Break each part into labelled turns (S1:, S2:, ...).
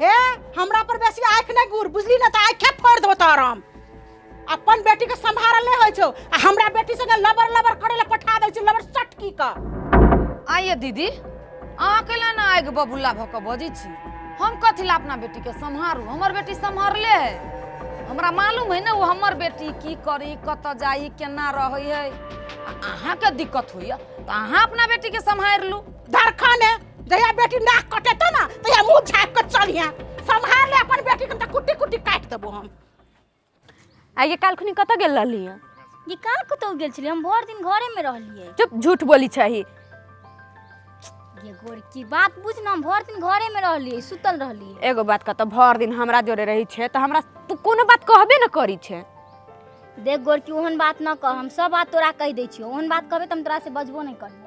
S1: हे, हमरा पर बेसी आँखि नहि गुर, बुझली ने, तऽ आँखे फोड़ि देबो तोहर हम। अपन बेटी के सम्हारल नहि होइ छौ आ हमरा बेटी संगे लबर लबर करे ला पठा दै छै लबर सटकी के।
S2: आइए दीदी, अहाँ कैला ने आगि बबुला भऽ कऽ बजै छी? हम कथी ला अपना बेटीके सम्हारू? हमर बेटी सम्हारले है, हमरा मालूम है ने ओ हमर बेटी की करी, कतऽ जाइ, केना रहै है। आ अहाँके दिक्कत होइए तऽ अहाँ अपना बेटीके सम्हारि लू।
S1: धरखाने जहिया बेटी नाक कटेतौ ना तहिया मुंह झाँपि के चलिहे। सम्हार ले अपन बेटी के, तऽ कुट्टी कुट्टी काटि देबो हम।
S3: आइए काल्हि खुनी कतऽ गेल रहली हँ?
S4: ये कहाँ कतौ गेल छलियै, हम भरि दिन घरेमे रहलियै।
S3: चुप, झूठ बोली छही।
S4: ये गोरकी बात बुझ न, हम भरि दिन घरेमे रहलियै, सुतल रहलियै।
S3: एगो बात कतऽ भरि दिन हमरा जोरे रही छै तऽ हमरा तू कोनो बात कहबे न करी छै।
S4: देख गोरकी, ओहन बात न कह, हम सब बात तोरा कहि दै छियौ। ओहन बात कहबै तऽ हम तोरा से बजबो नहि करबो।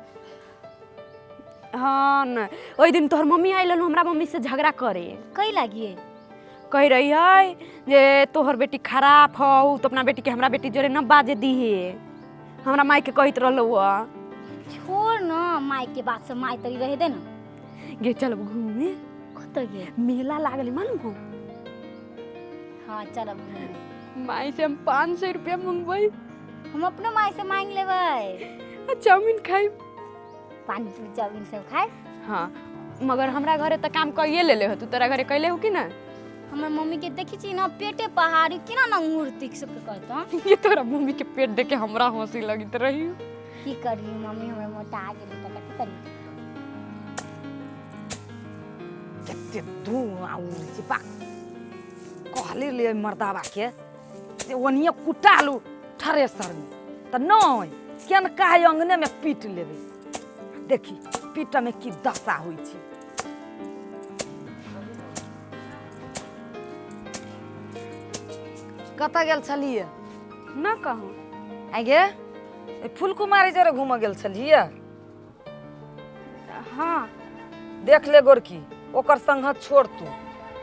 S3: हाँ न, ओहि दिन तोहर मम्मी आयल रहलू हमरा मम्मी से झगड़ा करे।
S4: कै लागिए?
S3: कहि रही है जे तोहर बेटी खराब हौ, तो अपना बेटी के हमरा बेटी जोरे न बाजे दीहे। हमरा माई के कहत रहलौ हँ।
S4: छोड़ न माय के बात से, माय तरी रहे दे न।
S3: गे चलब घूमे।
S4: कतऽ गे?
S3: मेला लागल है, मालूम हो?
S4: हाँ चलब घूमे।
S3: माई से हम 500 रुपया मंगबै।
S4: हम अपनो माय से मांग लेबै।
S3: आ चाउमीन खाइब।
S4: पानीपुरी चाउमीन सब खाइ।
S3: हाँ, मगर हमरा घरे तऽ काम कइए लेले हो, तू तोरा घरे कैले हो कि ना?
S4: हमर मम्मी के देखी छी न, पेटे पहाड़ी केना न मूर्ति सबके कहता।
S3: ये तोरा मम्मी के पेट देख के हमरा हंसी लगित रही।
S4: की करी, मम्मी हमर मोटा गेली तऽ कथी करी?
S2: कते धुआँ उड़ै छै बा। कहले ले मर्दाबा के से ओनिए कुटालू थ्रेसरमे, तऽ नहि केनका है अंगनेमे पीट लेबै। देखी पीटमे की दशा होइ छै। कतऽ गेल छलियै?
S3: न कहूँ।
S2: आइ गे, ए फुलकुमारी जरे घूमऽ गेल छलियै?
S3: हाँ।
S2: देख ले गोरकी, ओकर संगत छोड़। तू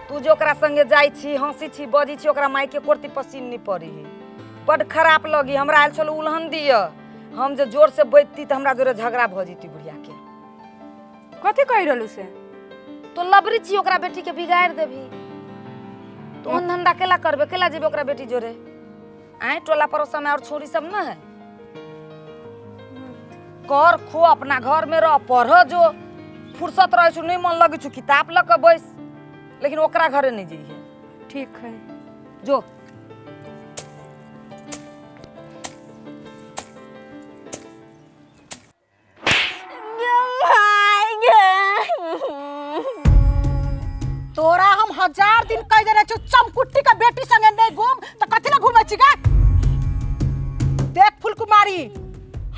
S2: तू जे ओकरा संगे जाइ छी, हंसी छी, बजै छी, ओकरा मायके कोरती पसीन नहि पड़ी है, बड खराब लगी। हमरा आयल छल उलहन दिय, हम जे जोर से बजती तऽ हमरा जोरे झगड़ा भऽ जैती बुढ़िया के।
S3: कथी कहि रहलू से?
S2: तो लबरी छी, ओकरा बेटी के बिगाड़ि देबही। तो ओहन धंधा केला करबे, केला जेबे ओकरा बेटी जोरे? आय टोला पड़ोसा में और छोरी सब न है? कर खो, अपना घर में रह, पढ़, जो फुर्सत रहे छौ, नहीं मन लगे छौ किताब लऽ के बैस, लेकिन ओकरा घरे नहीं जइहे।
S3: ठीक है।
S2: जो।
S1: तोरा हम हजार दिन कह देने छौ चमकुट्टी के बेटी संगे नहीं घूम, तो कथी ला घूमे छी गे? देख फुलकुमारी,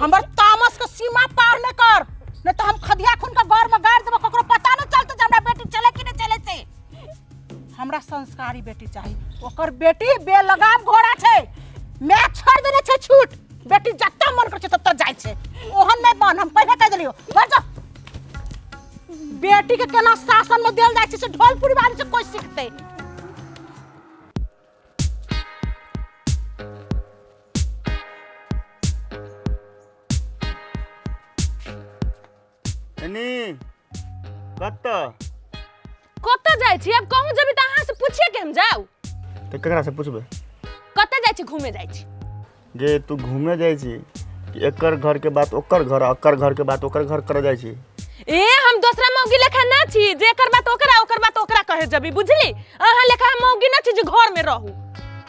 S1: हमर तामस के सीमा पार नहीं कर, नहीं तो हम खदिया खून के घर में गाड़ देबो, ककरो पता नहीं चलते जे हमरा बेटी चले कि नहीं चले से। हमरा संस्कारी बेटी चाही, ओकर बेटी बेलगाम घोड़ा छै, मैं छोड़ देने छै छूट, बेटी जत्ता मन कर छै तत्ता जाइ छै। ओहन नहीं बन, हम पहिले कह देलियो। घर जा। बेटी के केना शासन में देल जाइ छै से ढोलपुरी वाली से कोई सीखते।
S5: एनी कतऽ?
S6: कतऽ जाइ छी? आब कहूँ जेबी तऽ अहाँ से पूछिए के हम जाउ।
S5: तऽ ककरा से पूछबै?
S6: कतऽ जाइ छी? घूमे जाइ छी।
S5: जे तू घूमे जाइ छी कि एकर घर के बात ओकर घर आ ओकर घर के बात ओकर घर करऽ जाइ छी?
S6: ए, हम दोसरा मौगी लेखा ना छी जे एकर बात ओकरा, ओकर बात ओकरा कहे जबी, बुझली? अहाँ लेखा हम मौगी ना छी जे घर में रहू।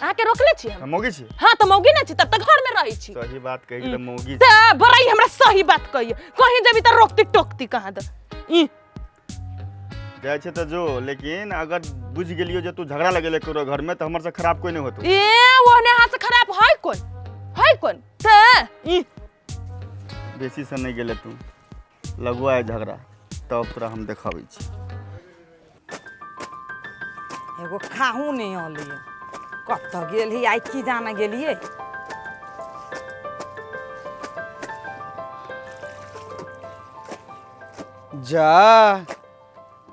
S6: अहाँ के रोकले छी हम?
S5: हम मौगी छी?
S6: हाँ, तऽ मौगी ना छी तब तऽ घर में रहै छी।
S5: सही बात कही तऽ मौगी छी।
S6: तऽ बड़ाई हमरा सही बात कहिए, कहीं जबी तऽ रोकती टोकती कहाँ दऽ ई।
S5: जाइ छै तऽ जो, लेकिन अगर बुझि गेलियो जे तू झगड़ा लगेले ककरो घर में तऽ हमर से खराब कोई नहीं होतो।
S6: ए, ओहने अहाँ से खराब है कोन, है कोन? तऽ ई
S5: बेसी से नहीं गेले तू लगुआ है झगड़ा, तब तोरा हम देखाबै छी।
S2: एगो खाहू नहीं अलिए, कतऽ गेली आइ की जाने गेलिए।
S7: जा,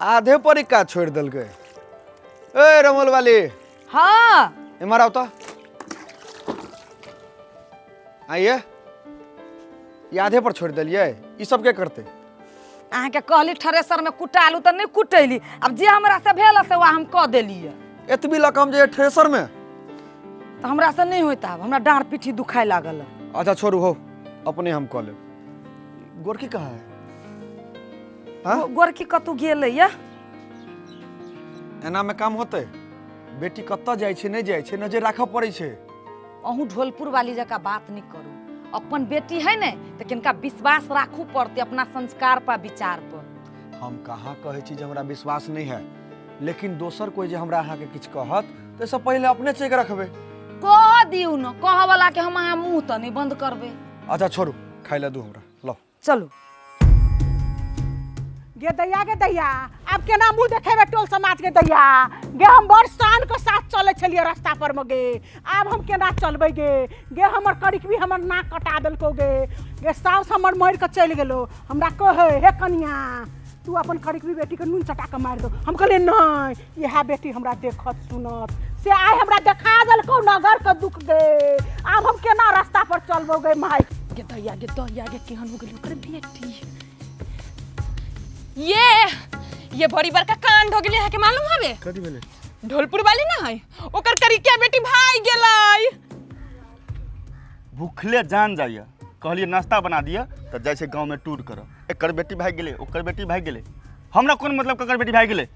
S7: आधे पर ही काज छोड़ि देलकै। ए रमोल वाली।
S2: हाँ।
S7: इम्हर आउ तऽ। आइए, ई आधे पर छोड़ि देलियै, ई सब के करतै?
S2: अहाँके कहली थ्रेसरमे कुटालू तऽ नहि कुटैली। आब जे हमरा से भेल से वएह हम कऽ देलियै।
S7: एतबी लऽ कऽ हम जे थ्रेसरमे
S2: तऽ हमरा से नहि होइत, आब हमरा डाँड़ पीठी दुखाय लागल।
S7: अच्छा छोड़ू हो, अपने हम कऽ लेब। गोरकी कहाँ है? हाँ?
S2: गोरकी कतहु गेलैया।
S7: एनामे काम होतै? बेटी कतऽ जाइ छै नहि जाइ छै नजर राखऽ पड़ै छै।
S2: अहूँ ढोलपुर वाली जकाँ बात नहि करू। अपन बेटी है ने तऽ किनका विश्वास राखू पड़तै अपना संस्कार पर, विचार पर।
S7: हम कहाँ कहै छी जे हमरा विश्वास नहि है, लेकिन दोसर कोइ जे हमरा अहाँके किछु कहत तऽ एहिसँ पहिले अपने चेक रखबै।
S2: कह दियौ ने, कहऽ वाला के हम अहाँ मुँह तऽ नहि बंद करबै।
S7: अच्छा छोड़ू, खाइ लए दू हमरा, लौ
S2: चलू।
S1: गे दैया, गे दैया, आब केना मुँह देखेबै टोल समाज के दैया? गे हम बड़ शान के साथ चलै छलियै रास्ता पर मे गे, आब हम केना चलबै गे? गे हमर करिकबी हमर नाक कटा देलकौ गे। गे साउस हमर मरि कऽ चलि गेलो, हमरा कहै हे कनिया तू अपन करिकबी बेटीके नून चटा कऽ मारि दो। हम कहलियै नहि, इएह बेटी हमरा देखत सुनत, से आइ हमरा देखा देलकौ नगर के दुख गे। आब हम केना रास्ता पर चलबौ गे माय?
S6: गे दैया, गे दैया, गे केहन हो गेलै ओकर बेटी। ये बड़ी बड़का कांड हो गेलै, अहाँके मालूम हवे?
S5: कथी भेलै?
S6: ढोलपुर वाली ना है, ओकर करिकिया बेटी भाग गेलै।
S5: भूखले जान जाइए, कहलिए नाश्ता बना दिअ तऽ जाइ छै गाँवमे टूर करऽ। एकर बेटी भागि गेलै, ओकर बेटी भागि गेलै, हमरा कोन मतलब ककर बेटी भागि गेलै?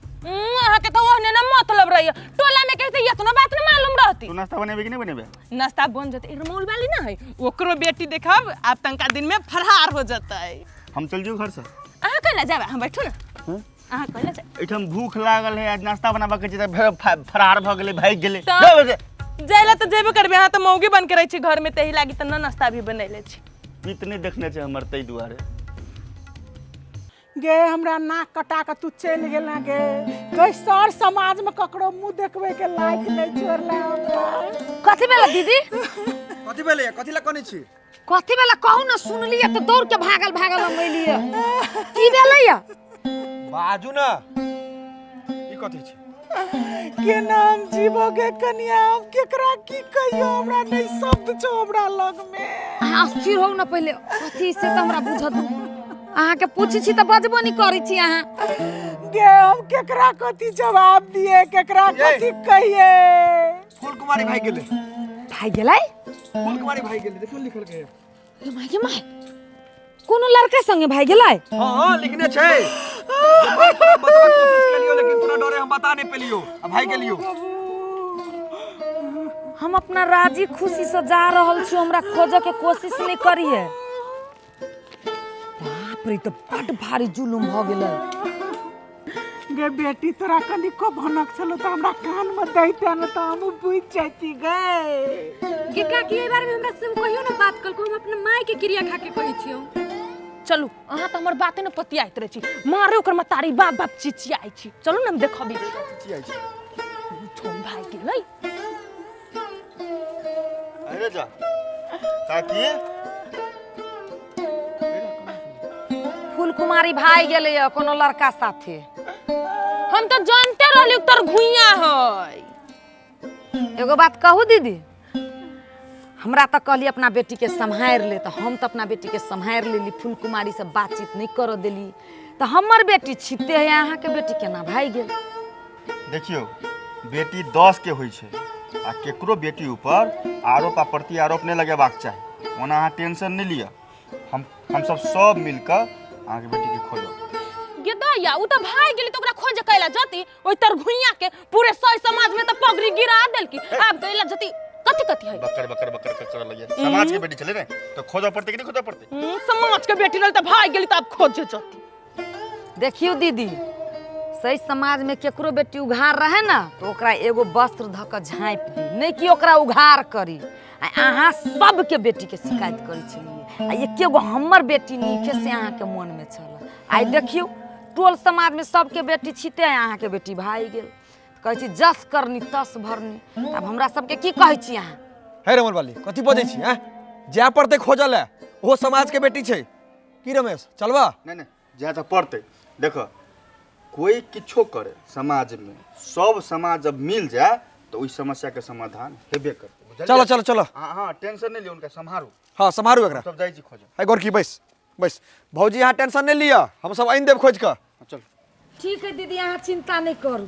S6: अहाँके तऽ ओहने ने मतलब रहैए, टोला में कहते इतना बात ने मालूम रहती।
S5: तू नाश्ता बनेबे कि नहि बनेबे?
S6: नाश्ता बन जतै। रमौल वाली ना है, ओकरो बेटी देखब आब तनका दिन में फरार हो जतै।
S5: हम चल जियो घरसँ।
S6: अहाँ कैला जाबे, अहाँ बैठू ने। अहाँ कैला जाबे?
S5: एहिठाम भूख लागल है, आज नाश्ता बनाबऽ के छै तऽ फरार भऽ गेलै, भागि गेलै।
S6: तऽ जाइला तऽ जेबे करबै, अहाँ तऽ मौगी बन के रहै छी घर में, तही लागी तऽ न नाश्ता भी बनैले छी।
S5: पित नहि देखने छै हमर ताहि दुआरे।
S1: गे हमरा नाक कटा के तू चलि गेला गे, गई सर समाज में ककरो मुंह देखबे के लायक नहीं छोड़ला हमरा।
S2: कथी भेलै दीदी?
S7: कथी भेलै? कथी लए कनै छी?
S2: कथी भेलै कहू ने, सुनलियै तऽ दौड़ के भागल भागल हम एलियै। की भेलै या?
S7: बाजू ने, ई कथी छै?
S1: के नाम जीवो गे कनिया, हम केकरा की कहियो, हमरा नहीं शब्द छौ हमरा लग में।
S2: अहाँ स्थिर होउ ने पहिले, कथी से तऽ हमरा बुझत। अहाँके पूछै छी तऽ बजबो नहि करै छी अहाँ।
S1: गे हम केकरा कथी जवाब दिए, केकरा कथी कहिए?
S7: फूल कुमारी भागि गेलै।
S2: भागि गेलै?
S7: फूल कुमारी भागि गेलै, देखियौ लिखल के।
S2: गे माय, गे माय, कोनो लड़का संगे भागि गेलै?
S7: हाँ लिखने छै। बतबा कोशिश केलियो लेकिन तोरा डरे हम बता नहीं पेलियो आ भागि गेलियो।
S2: हम अपना राजी खुशी से जा रहल छी, हमरा खोजऽ के कोशिश नहि करिए। बाप रे, तऽ बड भारी जुलुम भऽ गेलै।
S1: गे बेटी तोरा कनिको भनक छलो तऽ हमरा कान में दैते ने तऽ हमहूँ बुझि जैती गे।
S3: गे काकी, एहि बारे में हमरा से कहियो ना बात कलको, हम अपना माय के क्रिया खा के कहै छियौ।
S6: चलू, अहाँ तऽ हमर बाते ने पतियाइत रहै छी, मारे ओकर मतारी बाप बाप चिचियाइ छी। चलू ने हम देखबी।
S5: चिचियाइ छी?
S6: छोन भागि गेलै।
S5: अरे जा काकी,
S2: फूल कुमारी भागि गेलै कोनो लड़का साथे।
S6: हम तऽ जानते रहली तोर घुइया है।
S2: एगो बात कहू दीदी, हमरा तऽ कहली अपना बेटीके सम्हारि ले, तऽ हम तऽ अपना बेटीके सम्हारि लेली, फूल कुमारी से बातचीत नहि करऽ देली, तऽ हमर बेटी छिपते है, अहाँके बेटी केना भागि गेल?
S5: देखियौ बेटी 10 के होइ छै आ केकरो बेटी ऊपर आरोप आ प्रति आरोप नहि लगेबाक चाही। ओना अहाँ टेंशन नहि लिअ, हमसब सब मिलकऽ अहाँके बेटीके खोजब।
S6: गे दैया, उ तऽ भागि गेली तऽ ओकरा खोज कैला जती? ओहि तर घुइया के पूरे सौ समाज में तऽ पगड़ी गिरा देलकी, आब कैला जती? कथी कथी है?
S5: बकर बकर बकर कर लगिए। समाज के बेटी छलै ने तऽ खोजऽ पड़तै कि नहि खोजऽ पड़तै?
S6: समाज के बेटी रहल तऽ भागि गेली तऽ आब खोजे जती।
S2: देखियौ दीदी, सही समाज में केकरो बेटी उघार रहे ना तो ओकरा एगो वस्त्र धऽ कऽ झाँपि दी, नहि कि ओकरा उघार करी। आ अहाँ सबके बेटीके शिकायत करै छलियै आ एके गो हमर बेटी नीके से अहाँके मोनमे छल। आइ देखियौ टोल समाजमे सबके बेटी छिते, अहाँके बेटी भागि गेल। कहै छी जस करनी तस भरनी। आब हमरा सबके की कहै छी अहाँ?
S7: हे रमन वाली, कथी बजै छी? हैं, जाय पड़तै खोजऽ लए, ओहो समाज के बेटी छै। की रमेश, चलबा?
S5: नहि नहि, जाय तऽ पड़तै। देखऽ कोई किछो करे समाज में, सब समाज जब मिल जाए तो ओहि समस्या के समाधान हेबे करतै, बुझलियै?
S7: चलो चलो चलो।
S5: हाँ हाँ, टेंशन नहीं लियौ, उनका सम्हारू।
S7: हाँ सम्हारू एकरा।
S5: सब जाइ छी खोजऽ।
S7: है गोरकी, बैस बैस। भौजी अहाँ टेंशन नहि लिअ, हमसब आनि देब खोजि कऽ।
S5: चल
S2: ठीक है दीदी, अहाँ चिंता नहीं करू,